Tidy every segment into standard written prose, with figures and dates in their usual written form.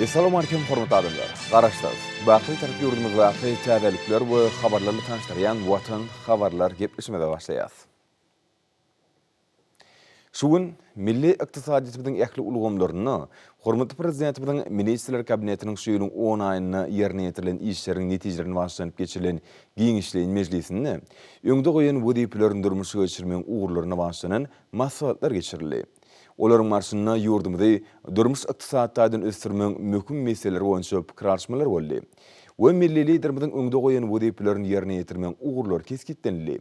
Essalawmalikim hormatly adamlar! Garaşsyz, baky Bitarap ýurdumyzdaky täzelikler we habarlarly tanyşdyrýan Watan habarlar gepleşigimize başlaýas. Şu gün milli ykdysadyýetimiziň ähli ulgamlarynda hormatly Prezidentimiziň Ministrler Kabinetiniň şu ýylyň on aýynda ýerine ýetirilen işleriň netijelerine bagyşlanyp geçirilen giňişleýin mejlisinde öňde goýan wezipelerini durmuşa geçirmegiň ugurlaryna bagyşlanan maslahatlar geçirildi. Olaryň barşynda ýurdumyzy durmuş-ykdysady taýdan ösdürmegiň möhüm meseleleri boýunça pikir alyşmalar boldy we milli Liderimiziň öňde goýan wezipelerini ýerine ýetirmegiň ugurlary kesgitlenildi.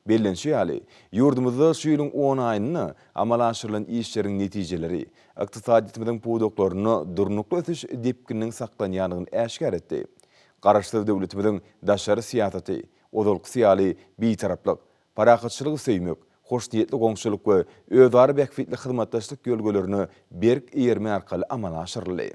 Bellenişi ýaly, ýurdumyzda şu ýylyň on aýynda amala aşyrylan işleriň netijeleri ykdysadyýetimiziň pudaklarynda durnukly ösüş depgininiň saklanýandygyny äşgär etdi. Garaşsyz döwletimiziň daşary syýasaty, ozalkysy ýaly, bitaraplyk, parahatçylygy söýmek, hoşniýetli goňşulyk we özara bähbitli hyzmatdaşlyk ýörelgelerine berk eýermek arkaly amala aşyryldy.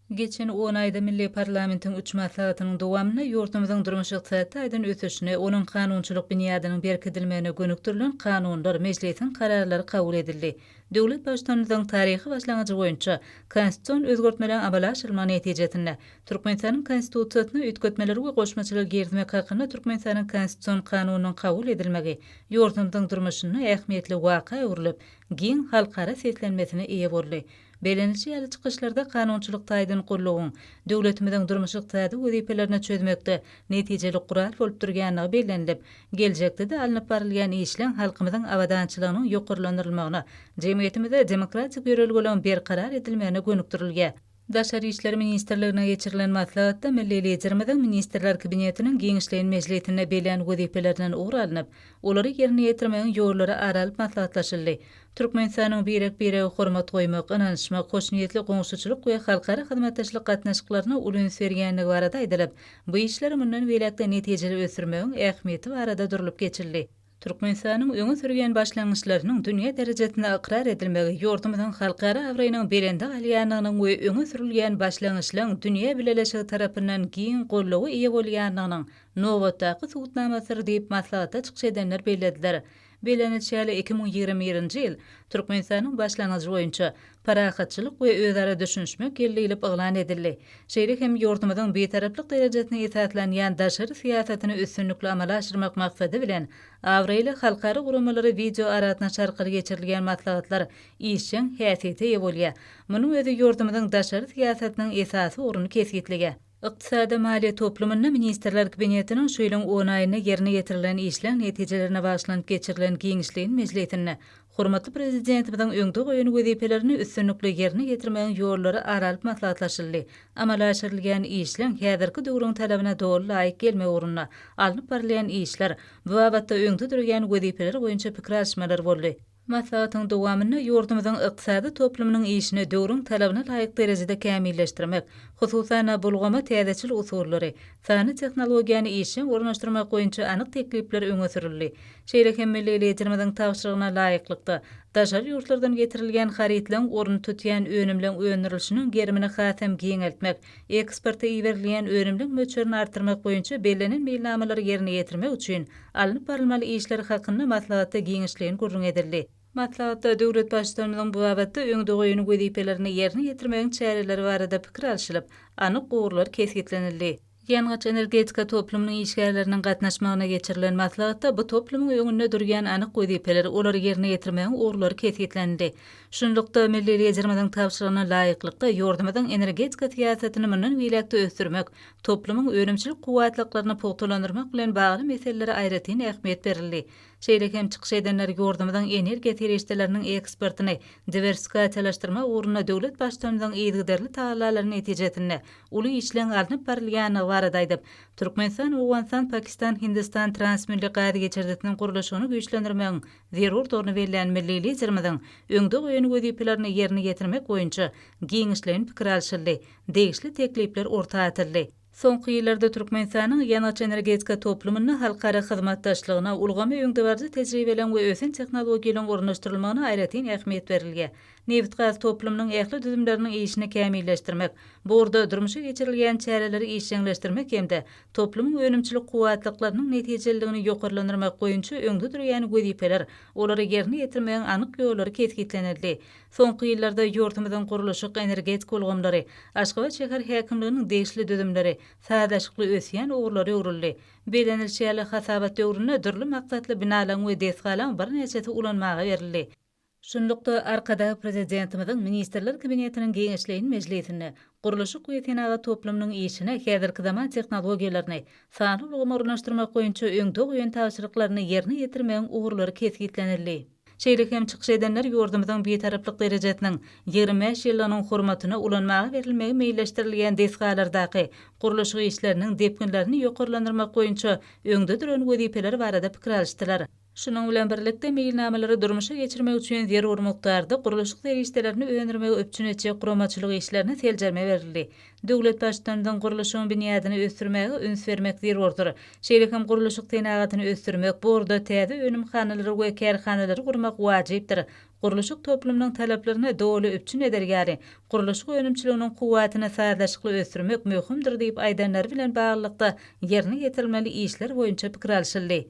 Geçen on aýda milli parlamentiň üç maslahatynyň dowamynda ýurdumyzyň durmuş-ykdysady taýdan ösüşine, onuň kanunçylyk binýadynyň berkidilmegine gönükdirilen kanunlar, Mejlisiň kararlary kabul edildi. Döwlet Baştutanymyzyň taryhy başlangyjy boýunça konstitusion özgertmeleriň amala aşyrylmagy netijesinde, Türkmenistanyň Konstitusiýasyna üýtgetmeleri we goşmaçalar girizmek hakynda Türkmenistanyň Konstitusion kanunynyň kabul edilmegi ýurdumyzyň durmuşynda ähmiýetli waka öwrülip, giň halkara seslenmesine eýe boldy. Bellenilişi ýaly, çykyşlarda kanunçylyk taýdan gullugyň döwletimiziň durmuş-ykdysady wezipelerini çözmekde netijeli gural bolup durýandygy bellenilip, geljekde-de alnyp barylýan işleň halkymyzyň abadançylygynyň ýokarlandyrylmagyna, jemgyýetimizde demokratik ýörelgeleriň berkarar edilmegine gönükdirilýär. Daşary işler ministrliginde geçirilen maslahatda milli Liderimiziň Ministrler Kabinetiniň giňişleýin mejlisinde bellän wezipelerinden ugur alnyp, olary ýerine ýetirmegiň ýollary ara alyp maslahatlaşyldy. Türkmenistanyň birek-birege hormat goýmak, ynanyşmak, hoşniýetli goňşuçylyk we halkara hyzmatdaşlyk gatnaşyklaryna uly üns berýändigi barada aýdylyp, bu işleri mundan beýläk-de netijeli ösdürmegiň ähmiýeti barada durlup geçildi. Türkmenistanyň öňe sürýän başlangyçlarynyň dünýä derejesinde ykrar edilmegi ýurdumyzyň halkara abraýynyň belende galýandygynyň we öňe sürülýän başlangyçlaryň dünýä bileleşigi tarapyndan giň goldawa eýe bolýandygynyň nobatdaky subutnamasydyr diýip, maslahatda çykyş edenler bellediler. Bellenilişi ýaly, 2021-nji ýyl Türkmenistanyň başlangyjy boýunça Parahatçylyk we özara düşünişmek ýyly diýlip yglan edildi. Şeýle hem ýurdumyzyň Bitaraplyk derejesine esaslanýan daşary syýasatyny üstünlikli amala aşyrmak maksady bilen, abraýly halkara guramalary wideoaragatnaşyk arkaly geçirilýän maslahatlar işjeň häsiýete eýe bolýar. Munuň özi ýurdumyzyň daşary syýasatynyň esasy ugruny kesgitleýär. Ykdysady-maliýe toplumynda Ministrler Kabinetiniň şu ýylyň on aýynda ýerine ýetirilen işleň netijelerine bagyşlanyp geçirilen giňişleýin mejlisinde hormatly Prezidentimiziň öňde goýan wezipelerini üstünlikli ýerine ýetirmegiň ýollary ara alyp maslahatlaşyldy. Amala aşyrylýan işleň häzirki döwrüň talabyna doly laýyk gelmegi ugrunda alnyp barylýan işler, bu babatda öňde durýan wezipeler boýunça pikir alyşmalar boldy. Maslahatyň dowamynda ýurdumyzyň ykdysady toplumynyň işini döwrüň talabyna laýyk derejede kämilleşdirmek, hususan-da, bu ulgama täzeçil usullary, sanly tehnologiýany işjeň ornaşdyrmak boýunça anyk teklipler öňe sürüldi. Şeýle hem milli Liderimiziň tabşyrygyna laýyklykda, daşary ýurtlardan getirilýän harytlaryň ornuny tutýan önümleň öndürilişiniň gerimini has hem giňeltmek, eksporta iberilýän önümleň möçberini artdyrmak boýunça bellenen meýilnamalary ýerine ýetirmek üçin alnyp barylmaly işler hakynda maslahatda giňişleýin gürrüň edildi. Maslahatda döwlet Baştutanymyzyň bu babatda öňde goýan wezipelerini ýerine ýetirmegiň çäreleri barada pikir alşylyp, anyk ugurlar kesgitlenildi. Ýangyç-energetika toplumynyň işgärleriniň gatnaşmagynda geçirilen maslahatda bu toplumyň öňünde durýan anyk wezipeler, olary ýerine ýetirmegiň ugurlary kesgitlenildi. Şunlukda, milli Liderimiziň tabşyrygyna laýyklykda, ýurdumyzyň energetika syýasatyny mundan beýläk-de ösdürmek, toplumyň önümçilik kuwwatlyklaryny pugtalandyrmak bilen bagly meselelere aýratyn ähmiýet berildi. Şeýle hem çykyş edenler ýurdumyzyň energiýa serişdeleriniň eksportyny diwersifikasiýalaşdyrmak ugrunda döwlet Baştutanymyzyň yzygiderli tagallalary netijesinde uly işleň alnyp barylýandygy barada aýdyp, Türkmenistan, Owganystan, Pakistan, Hindistan transmilli gaz geçirijisiniň gurluşygyny güýçlendirmegiň zerurdygyny bellän milli Liderimiziň öňde goýan wezipelerini ýerine ýetirmek boýunça giňişleýin pikir alşyldy, degişli teklipler orta atyldy. Soňky ýyllarda Türkmenistanyň ýangyç-energetika toplumynda halkara hyzmatdaşlygyna, ulgama öňdebaryjy tejribeleriň we ösen tehnologiýalaryň ornaşdyrylmagyna aýratyn ähmiýet berilýär. Nebitgaz toplumynyň ähli düzümleriniň işini kämilleşdirmek, bu ugurda durmuşa geçirilýän çäreleri işjeňleşdirmek hem-de toplumyň önümçilik kuwwatlyklarynyň netijeliligini ýokarlandyrmak boýunça öňde durýan wezipeler, olary ýerine ýetirmegiň anyk ýollary kesgitlenildi. Soňky ýyllarda ýurdumyzyň gurluşyk, energetika ulgamlary, Aşgabat şäher häkimliginiň degişli düzümleri sazlaşykly ösýän ugurlara öwrüldi. Bellenilişi ýaly, hasabat döwründe dürli maksatly binalaryň we desgalaryň birnäçesi ulanmaga berildi. Şunlukda, Arkadag Prezidentimiziň Ministrler Kabinetiniň giňişleýin mejlisinde gurluşyk we senagat toplumynyň işine häzirki zaman tehnologiýalaryny, sanly ulgamy ornaşdyrmak boýunça öňde goýan tabşyryklaryny ýerine ýetirmegiň ugurlary kesgitlenildi. Şeýle hem çykyş edenler ýurdumyzyň Bitaraplyk derejesiniň 25 ýyllygynyň hormatyna ulanmaga berilmegi meýilleşdirilýän desgalardaky gurluşyk işleriniň depginlerini ýokarlandyrmak boýunça öňde duran wezipeler barada pikir alyşdylar. Şunuň bilen birlikde, meýilnamalary durmuşa geçirmek üçin zerur mukdarda gurluşyk serişdelerini öndürmegi üpjün etjek guramaçylyk işlerine seljerme berildi. Döwlet Baştutanymyzyň gurluşygyň binýadyny ösdürmäge üns bermek zerurdyr. Şeýle hem gurluşyk senagatyny ösdürmek, bu ugurda täze önümhanalary we kärhanalary gurmak wajypdyr. Gurluşyk toplumynyň talaplaryny doly üpjün eder ýaly, gurluşyk önümçiliginiň kuwwatyny sazlaşykly ösdürmek möhümdir diýip aýdanlary bilen baglylykda ýerine ýetirilmeli işler boýunça pikir alşyldy.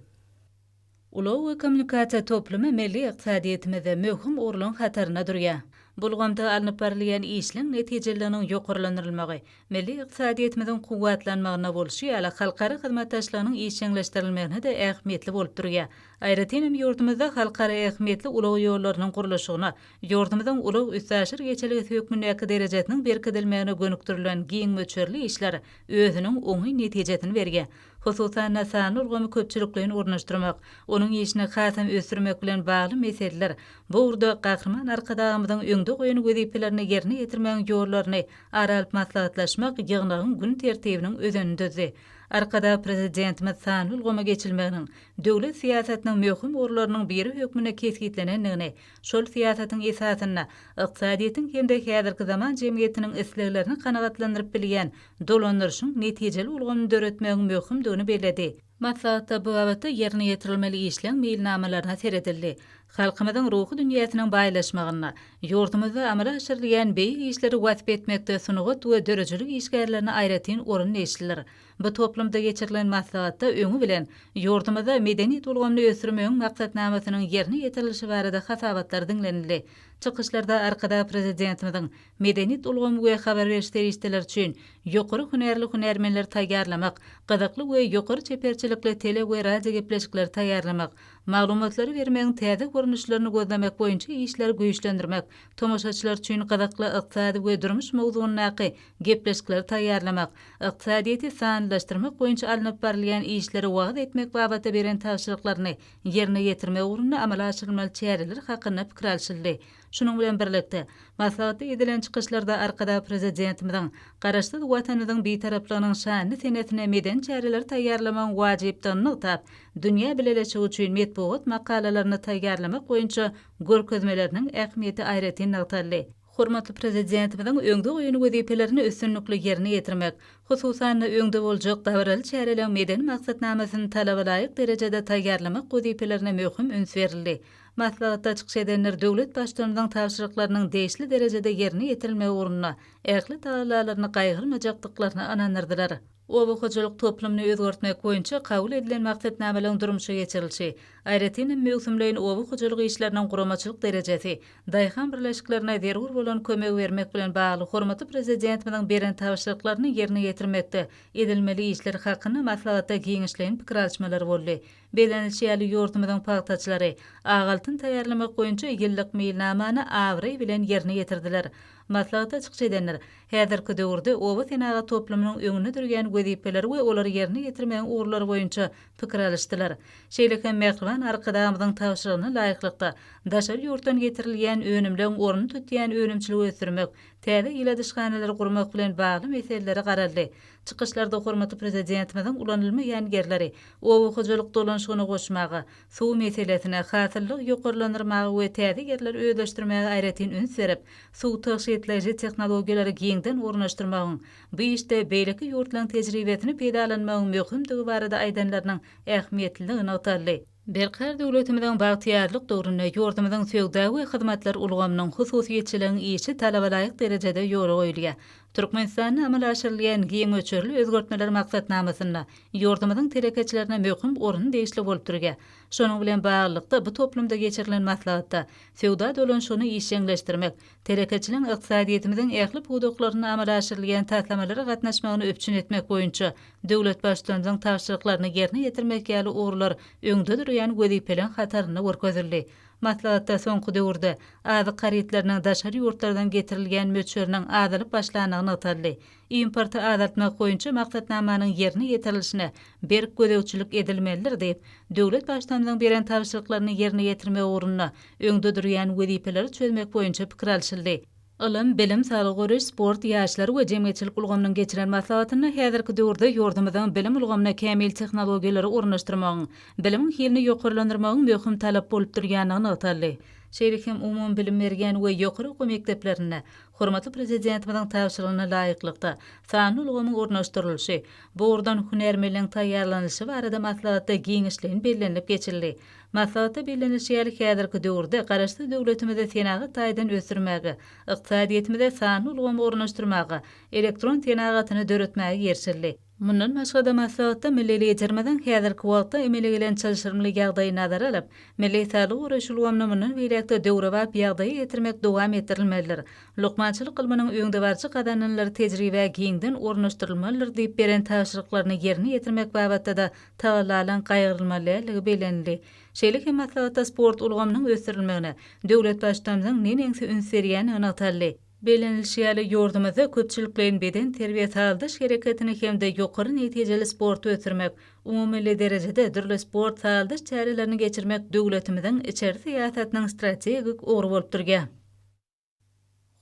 Ulag we kommunikasiýa toplumy milli ykdysadyýetimizde möhüm ugurlaryň hatarynda durýar. Bu ulgamda alnyp barylýan işleň netijeliliginiň ýokarlandyrylmagy, milli ykdysadyýetimiziň kuwwatlanmagynda bolşy ýaly, halkara hyzmatdaşlygynyň işjeňleşdirilmegine-de ähmiýetli bolup durýar. Aýratyn hem ýurdumyzda halkara ähmiýetli ulag ýollarynyň gurluşygyna, ýurdumyzyň ulag-üstaşyr geçelgesi hökmündäki derejesiniň berkidilmegine gönükdirilen giň möçberli işler özüniň oňyn netijesini berýär. Hususan-da, sanly ulgamy köpçülikleýin ornaşdyrmak, onuň işini hasam ösdürmek bilen bagly meseleler, bu ugurda Gahryman Arkadagymyzyň öňde goýan wezipelerini ýerine ýetirmegiň ýollaryny ara alyp maslahatlaşmak ýygnagyň gün tertibiniň özenini düzdi. Arkadag Prezidentimiz sanly ulgama geçilmeginiň döwlet syýasatynyň möhüm ugurlarynyň biri hökmünde kesgitlenendigini, şol syýasatyň esasynda ykdysadyýetiň hem-de häzirki zaman jemgyýetiniň isleglerini kanagatlandyryp bilýän dolandyryşyň netijeli ulgamyny döretmegiň möhümdigini belledi. Maslahatda bu babatda ýerine ýetirilmeli işleň meýilnamalaryna seredildi. Halkymyzyň ruhy dünýäsiniň baýlaşmagynda, ýurdumyzda amala aşyrylýan beýik işleri wasp etmekde sungat we döredijilik işgärlerine aýratyn orun degişlidir. Bu toplumda geçirilen maslahatda öňi bilen, ýurdumyzda medeniýet ulgamyny ösdürmegiň maksatnamasynyň ýerine ýetirilişi barada hasabatlar diňlenildi. Çykyşlarda Arkadag Prezidentimiziň Medeniýet ulgamy we habar beriş serişdeleri üçin ýokary hünärli hünärmenleri taýýarlamak, gyzykly we ýokary çeperçilikli tele we radiogepleşikleri taýýarlamak, maglumatlary bermegiň täze görnüşlerini gözlemek boýunça işleri güýçlendirmek, tomaşaçylar üçin gyzykly ykdysady we durmuş mowzugyndaky gepleşikleri taýýarlamak, ykdysadyýeti sanlylaşdyrmak boýunça alnyp barylýan işleri wagyz etmek babatda beren tabşyryklaryny ýerine ýetirmek ugrunda amala aşyrylmaly çäreler hakynda pikir alşyldy. Şunuň bilen birlikde, maslahatda edilen çykyşlarda Arkadag Prezidentimiziň Garaşsyz Watanymyzyň Bitaraplygynyň şanly senesine medeni çäreleri taýýarlamagyň wajypdygyny nygtap, dünýä bileleşigi üçin metbugat makalalaryny taýýarlamak boýunça görkezmeleriniň ähmiýeti aýratyn nygtaldy. Hormatly Prezidentimiziň öňde goýan wezipelerini üstünlikli ýerine ýetirmek, hususan-da, öňde boljak dabaraly çäreleriň medeni maksatnamasyny talabalaýyk derejede taýýarlamak wezipelerine möhüm üns berildi. Maslahatda çykyş edenler döwlet Baştutanymyzyň tabşyryklarynyň degişli derejede ýerine ýetirilmegi ugrunda ähli tagallalaryny gaýgyrmajakdyklaryna ynandyrdylar. Oba hojalyk toplumyny özgertmek boýunça kabul edilen maksatnamalaryň durmuşa geçirilişi, aýratyn hem möwsümleýin oba hojalyk işleriniň guramaçylyk derejesi, daýhan birleşiklerine zerur bolan kömegi bermek bilen bagly hormatly Prezidentimiziň beren tabşyryklaryny ýerine ýetirmekde edilmeli işler hakynda maslahatda giňişleýin pikir alyşmalar boldy. Bellenilişi ýaly, ýurdumyzyň pagtaçylary ak altyn taýýarlamak boýunça ýyllyk meýilnamany abraý bilen ýerine ýetirdiler. Maslahatda çykyş edenler, häzirki döwürde oba senagat toplumynyň öňünde durýan wezipeleri we olary ýerine ýetirmegiň ugurlary boýunça pikir alyşdylar. Şeýle hem mähriban. Gahryman Arkadagymyzyň tabşyrygyna laýyklykda, daşary ýurtdan getirilýän önümleň ornuny tutýan önümçiligi ösdürmek, täze ýyladyşhanalary gurmak bilen bagly meselelere garaldy. Çykyşlarda hormatly Prezidentimiziň ulanylmaýan ýerleri oba hojalyk dolanyşygyna goşmaga, suw meselesine, hasyllygy ýokarlandyrmaga we täze ýerleri özleşdirmäge aýratyn üns berip, suw tygşytlaýjy tehnologiýalary giňden ornaşdyrmagyň, bu işde beýleki ýurtlaryň tejribesini peýdalanmagyň möhümdigi barada aýdanlarynyň ähmiýetliligi nygtaldy. Berkarar döwletimiziň bagtyýarlyk döwründe ýurdumyzyň söwda we hyzmatlar ulgamynyň, hususyýetçiligiň işi talabalaýyk derejede ýola goýulýar. Türkmenistanda amala aşyrylýan giň möçberli özgertmeler maksatnamasynda ýurdumyzyň telekeçilerine möhüm orun degişli bolup durýar. Şonuň bilen baglylykda, bu toplumda geçirilen maslahatda söwda dolanyşygyny işjeňleşdirmek, telekeçiligiň ykdysadyýetimiziň ähli pudaklarynda amala aşyrylýan taslamalara gatnaşmagyny üpjün etmek boýunça döwlet Baştutanymyzyň tabşyryklaryny ýerine ýetirmek ýaly ugurlar öňde durýan wezipeleriň hatarynda görkezildi. Maslahatda soňky döwürde azyk harytlarynyň daşary ýurtlardan getirilýän möçberiniň azalyp başlandygy nygtaldy. Importy azaltmak boýunça maksatnamanyň ýerine ýetirilişine berk gözegçilik edilmelidir diýip, döwlet Baştutanymyzyň beren tabşyryklaryny ýerine ýetirmek ugrunda öňde durýan wezipeleri çözmek boýunça pikir alşyldy. Ylym, bilim, saglygy goraýyş, sport, ýaşlar we jemgyýetçilik ulgamynyň geçiren maslahatynda häzirki döwürde ýurdumyzyň bilim ulgamyna kämil tehnologiýalary ornaşdyrmagyň, bilimiň hilini ýokarlandyrmagyň möhüm talap bolup durýandygy nygtaldy. Şeýle hem umumybilim berýän we ýokary okuw mekdeplerinde hormatly Prezidentimiziň tabşyrygyna laýyklykda, sanly ulgamyň ornaşdyrylyşy, bu ugurdan hünärmenleň taýýarlanylyşy barada maslahatda giňişleýin bellenilip geçildi. Maslahatda bellenilişi ýaly, häzirki döwürde Garaşsyz döwletimizi senagat taýdan ösdürmäge, ykdysadyýetimize sanly ulgamy ornaşdyrmaga, elektron senagatyny döretmäge girişildi. Mundan başga-da, maslahatda milli Liderimiziň häzirki wagtda emele gelen çylşyrymly ýagdaýy nazara alyp, milli saglygy goraýyş ulgamyny mundan beýläk-de döwrebap ýagdaýa getirmek dowam etdirilmelidir, lukmançylyk ylmynyň öňdebaryjy gazananlary tejribä giňden ornaşdyrylmalydyr diýip beren tabşyryklaryny ýerine ýetirmek babatda-da tagallalaryň gaýgyrylmaly däldigi bellenildi. Şeýle hem maslahatda sport ulgamynyň ösdürilmegine döwlet Baştutanymyzyň neneňsi üns berýändigi nygtaldy. Bellenilişi ýaly, ýurdumyzda köpçülikleýin bedenterbiýe-sagaldyş hereketini hem-de ýokary netijeli sporty ösdürmek, umumymilli derejede dürli sport-sagaldyş çärelerini geçirmek döwletimiziň içeri syýasatynyň strategik ugry bolup durýar.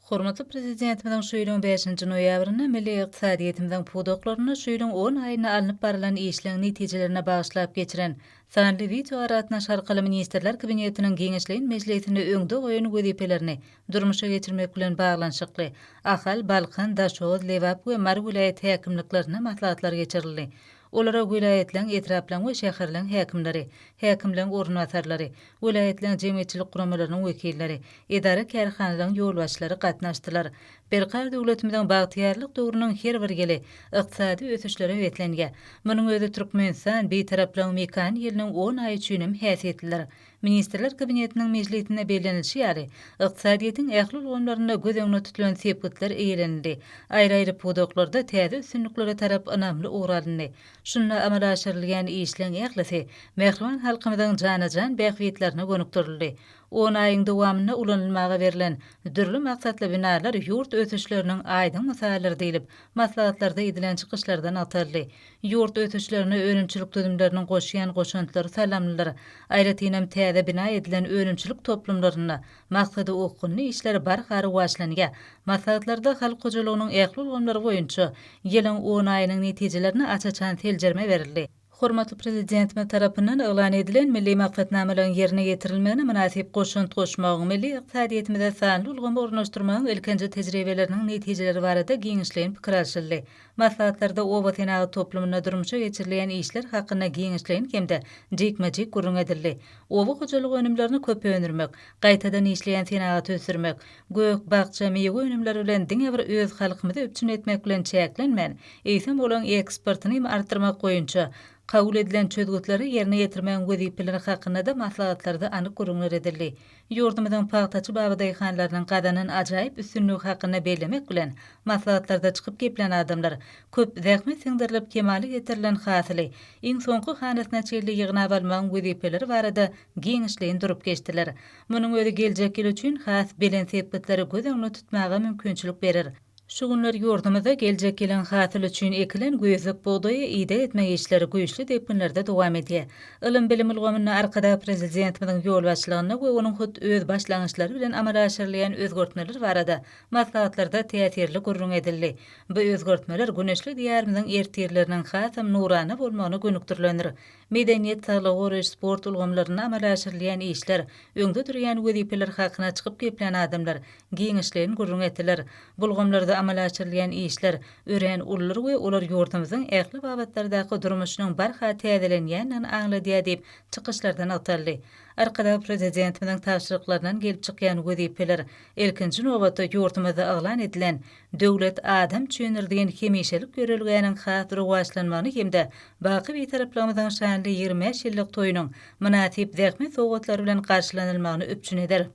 Hormatly Prezidentimiziň şu ýylyň bäşinji noýabrynda milli ykdysadyýetimiziň pudaklarynda şu ýylyň on aýynda alnyp barylan işleň netijelerine bagyşlap geçiren sanly wideoaragatnaşyk arkaly Ministrler Kabinetiniň giňişleýin mejlisinde öňde goýan wezipelerini durmuşa geçirmek bilen baglanyşykly Ahal, Balkan, Daşoguz, Lebap we Mary welaýat häkimliklerinde maslahatlar geçirildi. Olara welaýatlaryň, etraplaryň we şäherleriň häkimleri, häkimleriň orunbasarlary, welaýatlaryň jemgyýetçilik guramalarynyň wekilleri, edara-kärhanalaryň ýolbaşçylary gatnaşdylar. Berkarar döwletimiziň bagtyýarlyk döwrüniň her bir ýyly ykdysady ösüşlere beslenýär. Munuň özi Türkmenistan, Bitaraplygyň mekany ýylynyň on aýy üçin hem häsiýetlidir. Ministrler Kabinetiniň mejlisinde bellenilişi ýaly, ykdysadyýetiň ähli ulgamlarynda göz öňünde tutulan sepgitler eýelenildi, aýry-aýry pudaklarda täze üstünliklere tarap ynamly ugur alyndy. Şunda amala aşyrylýan işleň ählisi mähriban halkymyzyň jana-jan bähbitlerine gönükdirildi. On aýyň dowamynda ulanylmaga berlen dürli maksatly binalar ýurt ösüşleriniň aýdyň mysaldyr diýlip, maslahatlarda edilen çykyşlarda nygtaldy. Ýurt ösüşlerine önümçilik düzümleriniň goşýan goşantlary salamlydyr. Aýratynam täze bina edilen önümçilik toplumlarynda maksada okgunly işler barha rowaçlanýar. Maslahatlarda halk hojalygynyň ähli ulgamlary boýunça ýylyň on aýynyň netijelerine aç-açan seljerme berildi. Hormatly Prezidentimiz tarapyndan yglan edilen milli maksatnamalaryň ýerine ýetirilmegine mynasyp goşant goşmagyň, milli ykdysadyýetimize sanly ulgamy ornaşdyrmagyň ilkinji tejribeleriniň netijeleri barada giňişleýin pikir alşyldy. Maslahatlarda oba senagat toplumynda durmuşa geçirilýän işler hakynda giňişleýin hem-de jikme-jik gürrüň edildi. Oba hojalyk önümlerini köp öndürmek, gaýtadan işleýän senagaty ösdürmek, gök, bakja, miwe önümleri bilen diňe bir öz halkymyzy üpjün etmek bilen çäklenmän, eýsem olaryň eksportyny hem artdyrmak boýunça kabul edilen çözgütleri ýerine ýetirmegiň wezipeleri hakynda-da maslahatlarda anyk gürrüňler edildi. Ýurdumyzyň pagtaçy babadaýhanlarynyň gazanan ajaýyp üstünligi hakynda bellemek bilen, maslahatlarda çykyp geplän adamlar, köp zähmet siňdirilip kemala getirilen hasyly iň soňky hanasyna çenli ýygnap almagyň wezipeleri barada giňişleýin durup geçdiler. Munuň özi geljek ýyl üçin has belent sepgitleri göz öňünde tutmaga mümkinçilik berer. Şu günler ýurdumyzda geljek ýylyň hasyly üçin ekilen güýzlük bugdaýa ideg etmek işleri güýçli depginlerde dowam edýär. Ylym-bilim ulgamynda Arkadag Prezidentimiziň ýolbaşçylygynda we onuň hut öz başlangyçlary bilen amala aşyrylýan özgertmeler barada maslahatlarda täsirli gürrüň edildi. Bu özgertmeler güneşli Diýarymyzyň ertirleriniň hasam nurana bolmagyna gönükdirilendir. Medeniýet, saglygy goraýyş, sport ulgamlarynda amala aşyrylýan işler, öňde durýan wezipeler hakyna çykyp geplän adamlar giňişleýin gürrüň etdiler. Bu ulgamlarda amala aşyrylýan işler örän uludyr we olar ýurdumyzyň ähli babatlardaky durmuşynyň barha täzelenýändigini aňladýar diýip, çykyşlarda nygtaldy. Arkadag Prezidentimiziň tabşyryklaryndan gelip çykýan wezipeler, ilkinji nobatda, ýurdumyzda yglan edilen Döwlet adam üçindir diýen hemişelik ýörelgäniň has rowaçlanmagyny hem-de baky Bitaraplygymyzyň şanly 25 ýyllyk toýunyň mynasyp zähmet sowgatlary bilen garşylanylmagyny üpjün eder.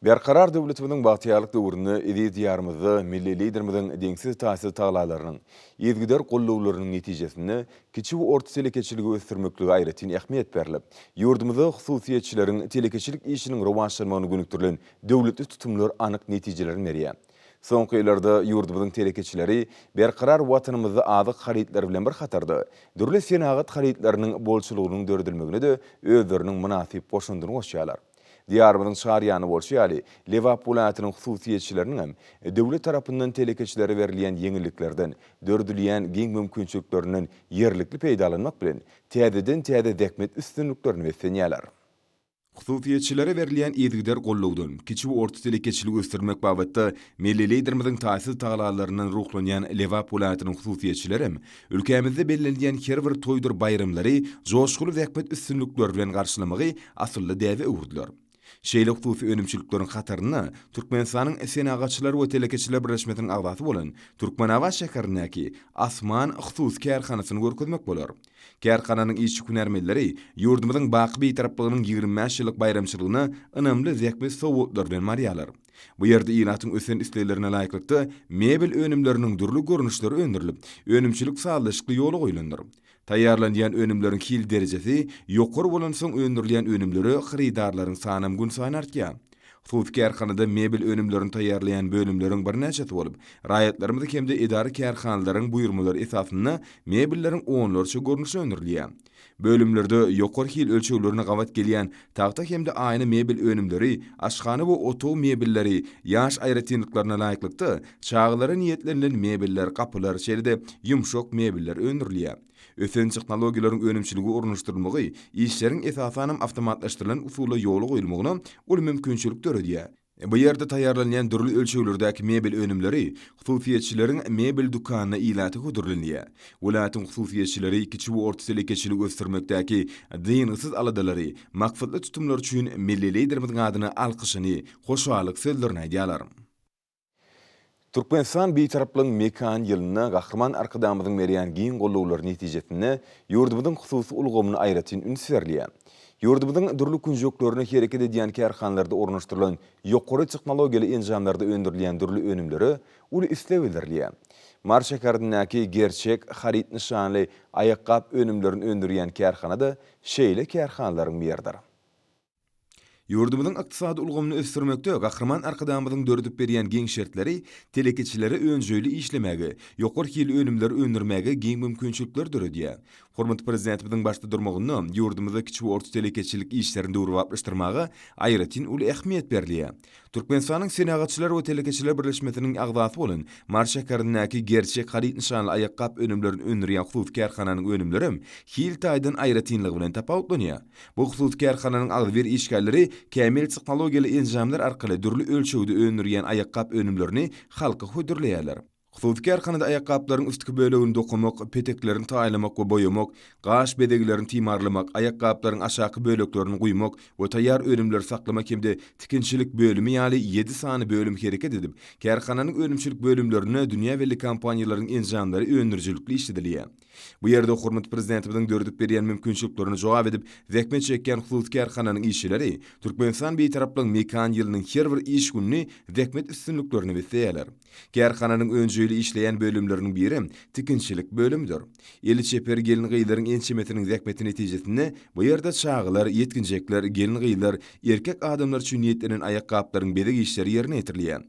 Berkarar döwletimiziň bagtyýarlyk döwründe eziz Diýarymyzda milli Liderimiziň deňsiz-taýsyz tagalalarynyň, yzygider gollawlarynyň netijesinde kiçi we orta telekeçiligi ösdürmeklige aýratyn ähmiýet berlip, ýurdumyzda hususyýetçileriň telekeçilik işiniň rowaçlanmagyna gönükdirilen döwletli tutumlar anyk netijelerini berýär. Soňky ýyllarda ýurdumyzyň telekeçileri berkarar Watanymyzda azyk harytlary bilen bir hatarda, dürli senagat harytlarynyň bolçulygynyň döredilmegine-de özleriniň mynasyp goşandyny goşýarlar. Diýarymyzyň çar ýany bolşy ýaly, Lebap welaýatynyň hususyýetçileriniň hem döwlet tarapyndan telekeçilere berilýän ýeňilliklerden, döredilýän giň mümkinçiliklerinden ýerlikli peýdalanmak bilen, täzeden-täze zähmet üstünliklerine beslenýärler. Hususyýetçilere berilýän yzygider gollawdan, kiçi we orta telekeçiligi ösdürmek babatda milli Liderimiziň taýsyz tagalalaryndan ruhlanýan Lebap welaýatynyň hususyýetçilerem ülkämizde bellenilýän her bir toýdur baýramlary joşguly zähmet üstünlikleri bilen garşylamagy asylly däbe öwürdiler. Şeýle hususy önümçilikleriň hatarynda Türkmenistanyň Senagatçylar we telekeçiler birleşmesiniň agzasy bolan Türkmenabat şäherindäki Asman hususy kärhanasyny görkezmek bolar. Kärhananyň işçi-hünärmenleri ýurdumyzyň baky Bitaraplygynyň 25 ýyllyk baýramçylygyna ynamly zähmet sowgatlary bilen barýarlar. Bu ýerde ilatyň ösen isleglerine laýyklykda mebel önümleriniň dürli görnüşleri öndürilip, önümçilik sazlaşykly ýola goýlandyr. Taýýarlanýan önümleriň hil derejesi ýokary bolansoň öndürilýän önümlere hyrydarlaryň sanam günsaýyn artýar. Hususy kärhanada mebel önümlerini taýýarlaýan bölümleriň birnäçesi bolup, raýatlarymyz hem-de edara-kärhanalaryň buýurmalary esasynda mebelleriň onlarça görnüşi öndürilýär. Bölümlerde ýokary hil ölçeglerine gabat gelýän tagta hem-de aýna mebel önümleri, aşhana we otag mebelleri, ýaş aýratynlyklaryna laýyklykda, çagalara niýetlenilen mebeller, gapylar, şeýle-de ýumşak mebeller öndürilýär. Ösen tehnologiýalaryň önümçilige ornaşdyrylmagy işleriň esasanam awtomatlaşdyrylan usulda ýola goýulmagyna uly mümkinçilik döredýär. Bu ýerde taýýarlanýan dürli ölçeglerdäki mebel önümleri hususyýetçileriň mebel dükanynda ilata hödürlenýär. Welaýatyň hususyýetçileri kiçi we orta telekeçiligi ösdürmekdäki dyngysyz aladalary, maksatly tutumlary üçin milli Liderimiziň adyna alkyşyny, hoşallyk sözlerini aýdýarlar. Türkmenistan Bitaraplygyň mekany ýylynda Gahryman Arkadagymyzyň berýän giň gollawlary netijesinde ýurdumyzyň hususy ulgamyna aýratyn üns berilýär. Ýurdumyzyň dürli künjeklerinde hereket edýän kärhanalarda ornaşdyrylan ýokary tehnologiýaly enjamlarda öndürilýän dürli önümlere uly isleg bildirilýär. Mary şäherindäki Gerçek haryt nyşanly aýakgap önümlerini öndürýän kärhana-da şeýle kärhanalaryň biridir. Ýurdumyzyň ykdysady ulgamyny ösdürmekde Gahryman Arkadagymyzyň döredip berýän giň şertleri telekeçilere önjeýli işlemäge, ýokary hilli önümleri öndürmäge giň mümkinçilikleri döredýär. Hormatly Prezidentimiziň başda durmagynda ýurdumyzda kiçi we orta telekeçilik işlerini döwrebaplaşdyrmaga aýratyn uly ähmiýet berilýär. Türkmenistanyň Senagatçylar we telekeçiler birleşmesiniň agzasy bolan Mary şäherindäki Gerçek haryt nyşanly aýakgap önümlerini öndürýän hususy kärhananyň önümlerem hil taýdan aýratynlygy bilen tapawutlanýar. Bu hususy kärhananyň agzybir işgärleri kämil tehnologiýaly enjamlar arkaly dürli ölçegde öndürýän aýakgap önümlerini halka hödürleýärler. Hususy kärhanada aýakgaplaryň üstki bölegini dokamak, peteklerini taýlamak we boýamak, gaş bezeglerini timarlamak, aýakgaplaryň aşaky böleklerini guýmak we taýýar önümleri saklamak hem-de tikinçilik bölümi ýaly ýedi sany bölüm hereket edip, kärhananyň önümçilik bölümlerinde dünýä belli kompaniýalaryň enjamlary öndürijilikli işledilýär. Bu ýerde hormatly Prezidentimiziň döredip berýän mümkinçiliklerine jogap edip, zähmet çekýän hususy kärhananyň işçileri Türkmenistan Bitaraplygyň mekan ýylynyň her bir iş gününi zähmet üstünliklerine besleýärler. Kärhananyň önjeýli. önjeýli işleýän bölümleriniň birem tikinçilik bölümidir. Eli çeper gelin-gyzlaryň ençemesiniň zähmeti netijesinde bu ýerde çagalar, ýetginjekler, gelin-gyzlar, erkek adamlar üçin niýetlenen aýakgaplaryň bezeg işleri ýerine ýetirilýär.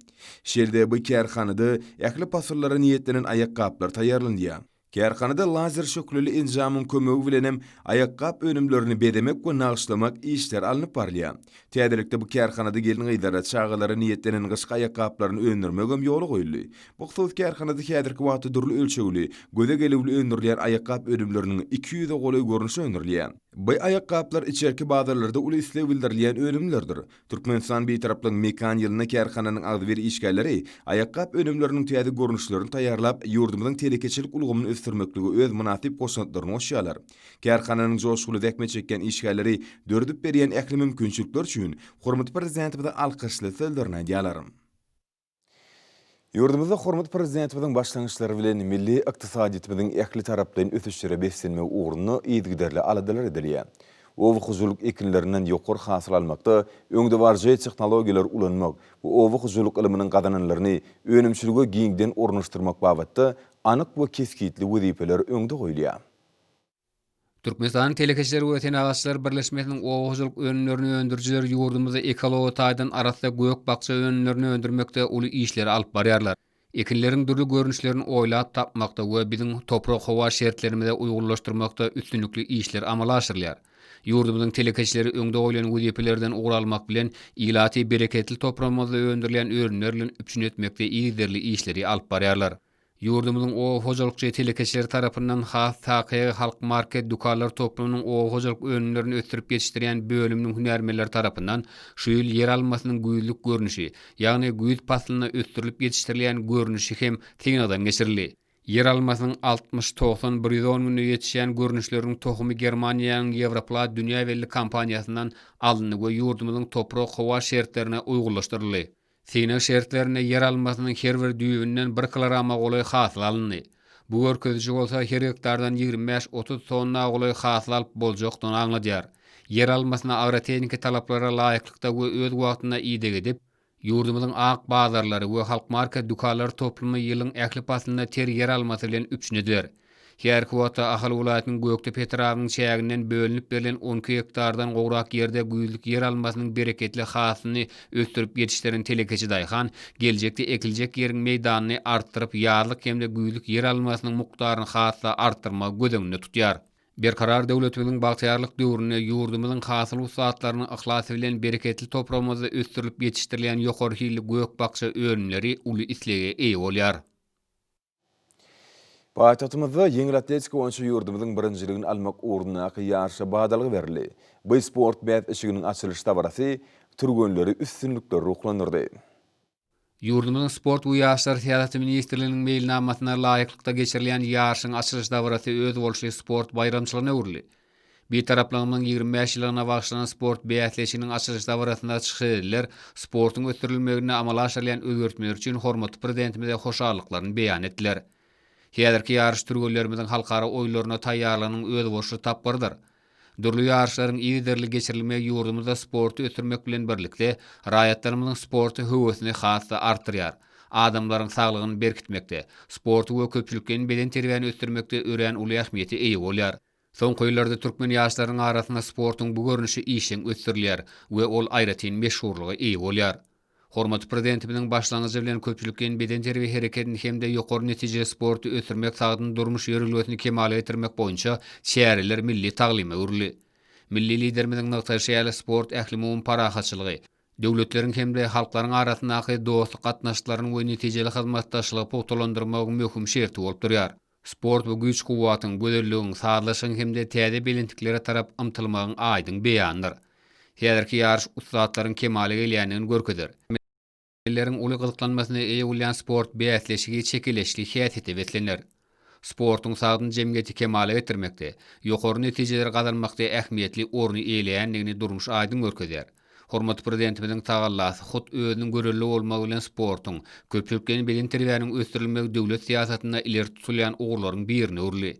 Şeýle-de bu kärhanada ähli pasyllara niýetlenen aýakgaplar taýýarlanylýar. Kärhanada lazer şöhleli enjamyň kömegi bilen hem aýakgap önümlerini bezemek we nagyşlamak işleri alnyp barylýar. Täzelikde bu kärhanada gelin-gyzlara, çagalara niýetlenen gyşky aýakgaplaryny öndürmegem ýola goýuldy. Bu hususy kärhanada häzirki wagtda dürli ölçegli, göze gelüwli öndürilýän aýakgap önümleriniň 200-e golaý görnüşi öndürilýär. Bu aýakgaplar içerki bazarlarda uly isleg bildirilýän önümlerdir. Türkmenistan Bitaraplygyň mekan ýylynda kärhananyň agzybir işgärleri aýakgap önümleriniň täze görnüşlerini taýýarlap, ýurdumyzyň telekeçilik ulgamyny ösdürmeklige öz mynasyp goşantlaryny goşýarlar. Kärhananyň joşguly zähmet çekýän işgärleri döredip berýän ähli mümkinçilikler üçin hormatly Prezidentimize alkyşly sözlerini aýdýarlar. Ýurdumyzda hormatly Prezidentimiziň başlangyçlary bilen milli ykdysadyýetimiziň ähli taraplaýyn ösüşlere beslenmegi ugrunda yzygiderli aladalar edilýär. Oba hojalyk ekinlerinden ýokary hasyl almakda öňdebaryjy tehnologiýalary ulanmak we oba hojalyk ylmynyň gazananlaryny önümçilige giňden ornaşdyrmak babatda anyk we kesgitli wezipeler öňde goýulýar. Türkmenistanyň Telekeçiler we senagatçylar birleşmesiniň oba hojalyk önümlerini öndürijileri ýurdumyzda ekologiýa taýdan arassa gök-bakja önümlerini öndürmekde uly işleri alyp barýarlar. Ekinleriň dürli görnüşlerini oýlap tapmakda we biziň toprak-howa şertlerimize uýgunlaşdyrmakda üstünlikli işler amala aşyrylýar. Ýurdumyzyň telekeçileri öňde goýlan wezipelerden ugur almak bilen, ilaty bereketli topragymyzda öndürilýän önümler bilen üpjün etmekde yzygiderli işleri alyp barýarlar. Ýurdumyzyň oba hojalykçy telekeçileri tarapyndan has takygy Halk market dükanlar toplumynyň oba hojalyk önümlerini ösdürip ýetişdirýän bölüminiň hünärmenleri tarapyndan şu ýyl ýer almasynyň güýzlük görnüşi, ýagny güýz paslynda ösdürilip ýetişdirilýän görnüşi hem synagdan geçirildi. Ýer almasynyň 60, 90, 110 günde ýetişýän görnüşleriniň tohumy Germaniýanyň Ýewroplat dünýä belli kompaniýasyndan alyndy we ýurdumyzyň toprak-howa şertlerine uýgunlaşdyryldy. Synag şertlerinde ýer almasynyň her bir düýbünden bir kilograma golaý hasyl alyndy. Bu görkeziji bolsa her gektardan 25-30 tonna golaý hasyl alyp boljakdygyny aňladýar. Ýer almasyna agrotehniki talaplara laýyklykda we öz wagtynda ideg edip, ýurdumyzyň ak bazarlary we Halkmarket dükanlar toplumy ýylyň ähli paslynda ter ýer almasy bilen üpjün ediler. Häzirki wagtda Ahal welaýatynyň Gökdepe etrabynyň çäginden bölünip berlen 12 gektardan gowrak ýerde güýzlük ýer almasynyň bereketli hasylyny ösdürip ýetişdiren telekeçi daýhan geljekde ekiljek ýeriň meýdanyny artdyryp, ýazlyk hem-de güýzlük ýer almasynyň mukdaryny has-da artdyrmagy göz öňünde tutýar. Berkarar döwletimiziň bagtyýarlyk döwründe ýurdumyzyň hasyl ussatlarynyň yhlasy bilen bereketli topragymyzda ösdürilip ýetişdirilýän ýokary hilli gök-bakja önümleri uly islege eýe bolýar. Paýtagtymyzda ýeňil atletika boýunça ýurdumyzyň birinjiligini almak ugrundaky ýaryşa badalga berildi. Bu sport bäsleşiginiň açylyş dabarasy türgenleri üstünlikler ruhlandyrdy. Ýurdumyzyň Sport we ýaşlar syýasaty ministrliginiň meýilnamasyna laýyklykda geçirilýän ýaryşyň açylyş dabarasy özboluşly sport baýramçylygyna öwrüldi. Bitaraplygymyzyň 25 ýyllygyna bagyşlanan sport bäsleşiginiň açylyş dabarasynda çykyş edenler sportuň ösdürilmeginde amala aşyrylýan özgertmeler üçin hormatly Prezidentimize hoşallyklaryny beýan etdiler. Häzirki ýaryş türgenlerimiziň halkara oýunlaryna taýýarlygynyň özboluşly tapgyrydyr. Dürli ýaryşlaryň yzygiderli geçirilmegi ýurdumyzda sporty ösdürmek bilen birlikde, raýatlarymyzyň sporta höwesini has-da artdyrýar. Adamlaryň saglygyny berkitmekde, sporty we köpçülikleýin bedenterbiýäni ösdürmekde örän uly ähmiýete eýe bolýar. Soňky ýyllarda türkmen ýaşlarynyň arasynda sportuň bu görnüşi işjeň ösdürilýär we ol aýratyn meşhurlyga eýe bolýar. Hormatly Prezidentimiziň başlangyjy bilen köpçülikleýin bedenterbiýe hereketini hem-de ýokary netijeli sporty ösdürmek sagdyn durmuş ýörelgesini kemala getirmek boýunça çäreler milli taglyma öwrüldi. Milli Liderimiziň nygtaýşy ýaly, sport ählumumy parahatçylygy, döwletleriň hem-de halklaryň arasyndaky dostluk gatnaşyklaryny we netijeli hyzmatdaşlygy pugtalandyrmagyň möhüm şerti bolup durýar. Sport bu güýç-kuwwatyň, gözelligiň, sazlaşygyň hem-de täze belentliklere tarap ymtylmagyň aýdyň beýanydyr. Häzirki ýaryş ussatlaryň kemala gelýändigini görkezer. Milleriň uly gyzyklanmasyna eýe bolýan sport bäsleşigi çekeleşikli häsiýete beslener. Sportuň sagdyn jemgyýeti kemala getirmekde, ýokary netijeleri gazanmakda ähmiýetli orny eýeleýändigini durmuş aýdyň görkezýär. Hormatly Prezidentimiziň tagallasy, hut özüniň görelde bolmagy bilen sportuň, köpçülikleýin bedenterbiýäniň ösdürilmegi döwlet syýasatynda ileri tutulýan ugurlaryň birine öwrüldi.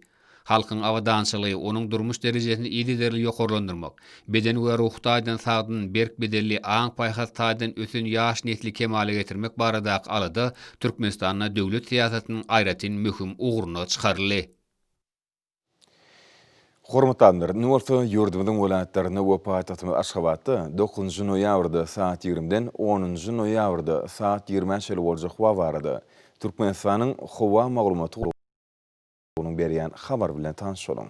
Halkyň abadançylygy, onuň durmuş derejesini yzygiderli ýokarlandyrmak, beden we ruhy taýdan sagdyn, berk bedenli, aň-paýhas taýdan ösen ýaş nesli kemala getirmek baradaky alada Türkmenistanda döwlet syýasatynyň aýratyn möhüm ugruna çykaryldy. Hormatly adamlar, indi bolsa ýurdumyzyň welaýatlarynda we paýtagtymyz Aşgabatda dokuzynjy noýabrda sagat ýigrimiden onunjy noýabrda sagat ýigrimä çenli boljak howa barada Türkmenistanyň Howa maglumat gullugynyň berýän habary bilen tanyş boluň.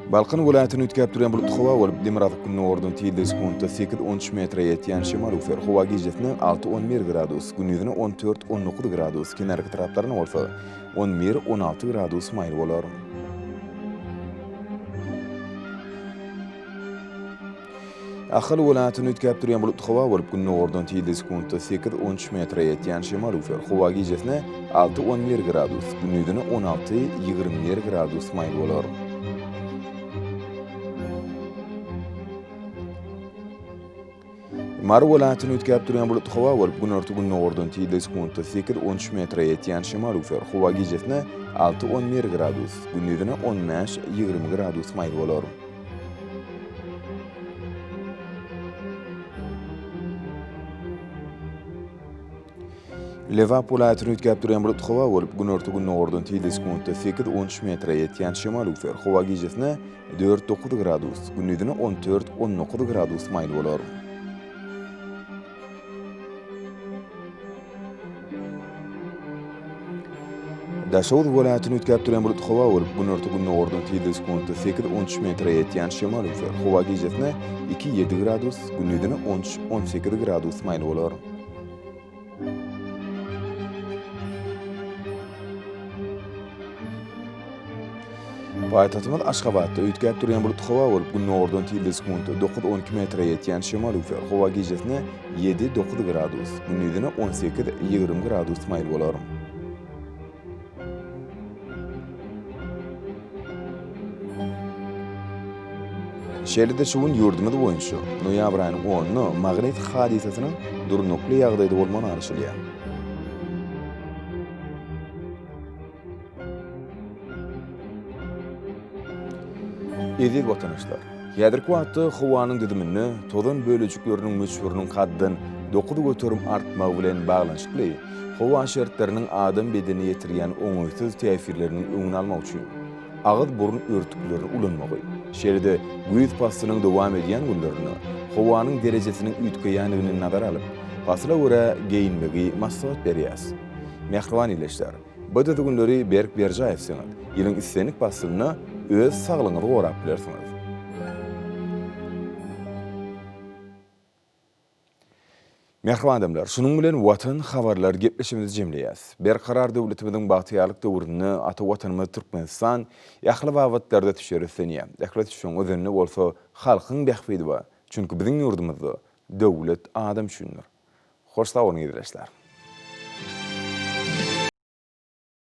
Balkan welaýatyny üýtgäp durýan bulutly howa bolup, demirgazyk-gündogardan tizligi sekuntda sekiz-on üç metre ýetýän şemal öwser. Howa gijesine alty-on bir gradus, gündizine on dört-on dokuz gradus, kenarki etraplarynda bolsa on bir-on alty gradus maýyl bolar. Ahal welaýatyny üýtgäp durýan bulutly howa bolup, gündogardan tizligi sekuntda sekiz-on üç metre ýetýän şemal öwser. Howa gijesine alty-on bir gradus, gündizine on alty-ýigrimi bir gradus maýyl bolar. Mary welaýatyny üýtgäp durýan bulutly howa bolup, günorta-gündogardan tizligi sekuntda sekiz-on üç metre ýetýän şemal öwser. Howa gijesine alty-on bir gradus, gündizine on bäş-ýigrimi gradus maýyl bolar. Lebap welaýatyny üýtgäp durýan bulutly howa bolup, günorta-gündogardan tizligi sekuntda sekiz-on üç metre ýetýän şemal öwser. Howa gijesine dört-dokuz gradus, gündizine on dört-on dokuz gradus maýyl bolar. Daşoguz welaýatyny üýtgäp durýan bulutly howa bolup, günorta-gündogardan tizligi sekuntda sekiz-on üç metre ýetýän şemal öwser. Howa gijesine iki-ýedi gradus, gündizine on üç-on sekiz gradus maýyl bolar. Paýtagtymyz Aşgabatda üýtgäp durýan bulutly howa bolup, gündogardan tizligi sekuntda dokuz-on iki metre ýetýän şemal öwser. Howa gijesine ýedi-dokuz gradus, gündizine on sekiz-ýigrimi gradus maýyl bolar. Şeýle-de şu gün ýurdumyz boýunça noýabr aýynyň onuna magnit hadysasynyň durnukly ýagdaýda bolmagyna garaşylýar. Eziz watandaşlar! Häzirki wagtda howanyň düzüminde tozan bölejikleriniň möçberiniň kaddan 9% artmagy bilen baglanyşykly howa şertleriniň adam bedenine ýetirýän oňaýsyz täsirleriniň öňüni almak üçin agyz-burun örtüklerini ulanmagy, şeýle-de güýz paslynyň dowam edýän günlerinde howanyň derejesiniň üýtgeýändigini nazara alyp, pasyla görä geýinmegi maslahat berýäris. Mähriban ildeşler! Bu düzgünleri berk berjaý etseňiz, ýylyň islendik paslynda öz saglygyňyzy gorap bilersiňiz. Mähriban adamlar, şunuň bilen Watan habarlary gepleşigimizi jemleýäs. Berkarar döwletimiziň bagtyýarlyk döwründe ata Watanymyz Türkmenistan ähli babatlarda ösüşlere üstlenýär. Ähli ösüşiň özeninde bolsa halkyň bähbidi bar. Çünki biziň ýurdumyzda döwlet adam üçindir. Hoş sag boluň ildeşler.